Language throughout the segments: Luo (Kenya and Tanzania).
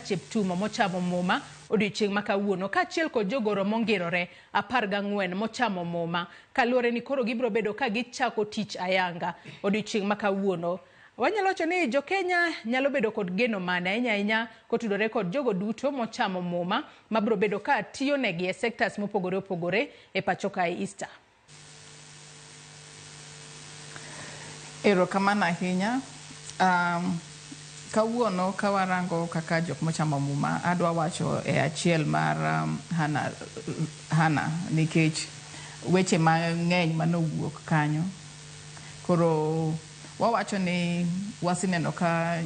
Cheptumo mochamo muma odiochieng' ma kawuono kaachiel kod jogoro mongirore 14 mochamo muma kaluwore ni koro gibiro bedo ka gichako tich ayanga odiochieng' ma kawuono. Wanyalo wacho ni jo-Kenya nyalo bedo kod geno mane ahinya ahinya kotudore kod jogo duto mochamo muma mabiro bedo ka tiyo negi e sectors mopogore opogore e pacho kae Easter. Erokamano ahinya. Kawuono ka warango kaka jok mochamo muma, adwa wacho e achiel mar Hannah, Hannah nikech weche mang'eny manowuok kanyo. Koro wawacho ni waseneno ka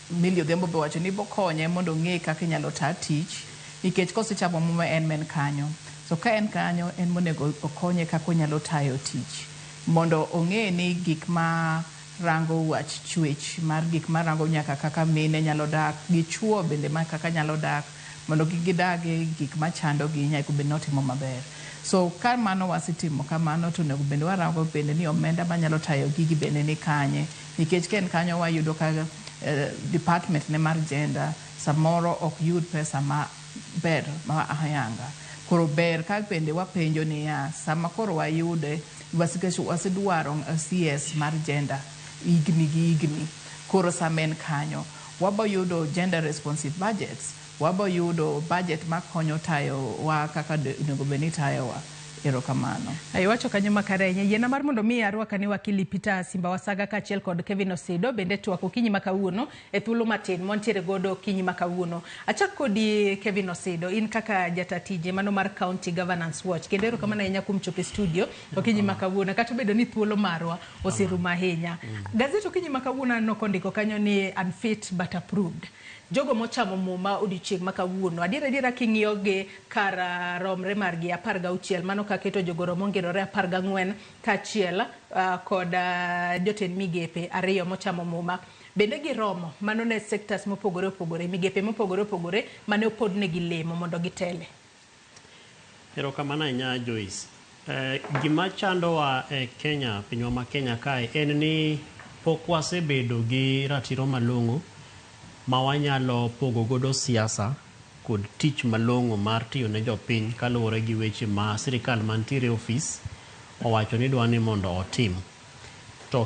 Millie Odhiambo be owacho ni bokonye mondo ong'e kaka inyalo ta tich nikech kosechamo muma en men kanyo. So ka en kanyo en monego okonye kaka onyalo tayo tich mondo ong'e ni gik ma rango wach chwech mar gik marango nyaka kaka mine nyalo dak gi chuo bende ma kaka nyalo dak mondo kik gidag e gik machandogi nyaka bed ni otimo maber. So ka mano wasetimo kamano to onego bende warango bende ni omenda manyalo tayo gigi bende ni kanye nikech ka en kanyo wayudo ka department ne mar gender samoro ok yud pesa maber ma ayanga. Koro ber ka bende wapenjo niya sama koro wayude wasedwaro CS mar gender higni gi higni koro sama en kanyo wabo yudo gender responsive budgets wabo yudo budget makonyo tayo wa kaka onego bed ni tayowa. Erokamano. Iwacho kanyo makare ahinya. Yiena mar mondo mi arwakane wakili Peter Simba Wasaga kaachiel kod Kevin Osido bende twak okinyi ma kawuono e thuolo matin mwantiere godo okinyi ma kawuono. Achak kodi Kevin Osido, in kaka jata tije mano mar County Governance Watch kendo erokamano ahinya kuom chopo e studio okinyi ma kawuono kata obedo ni thuolo marwa oserumo ahinya. Gazet okinyi ma kawuono aneno kondiko kanyo ni unfit but approved. Jogo mochamo muma odiochieng' ma kawuono adier adiera king'iyo gi kar romre margi 16 mano kaketo jogoro mongirore 14 kaachiel kod jotend migepe 2 mochamo muma bende giromo mano ne sectors mopogore opogore migepe mopogore opogore mane opodnegi lemo mondo gitele. Erokamano ahinya Joyce. Gima chandowa e Kenya, pinywa ma Kenya kae en ni pok wasebedo gi ratiro malong'o ma wanyalo pogo godo siasa kod tich malong'o mar tiyo ne jopiny kaluwore gi weche ma sirikal mantiere e ofis owacho ni dwa ni mondo otim. To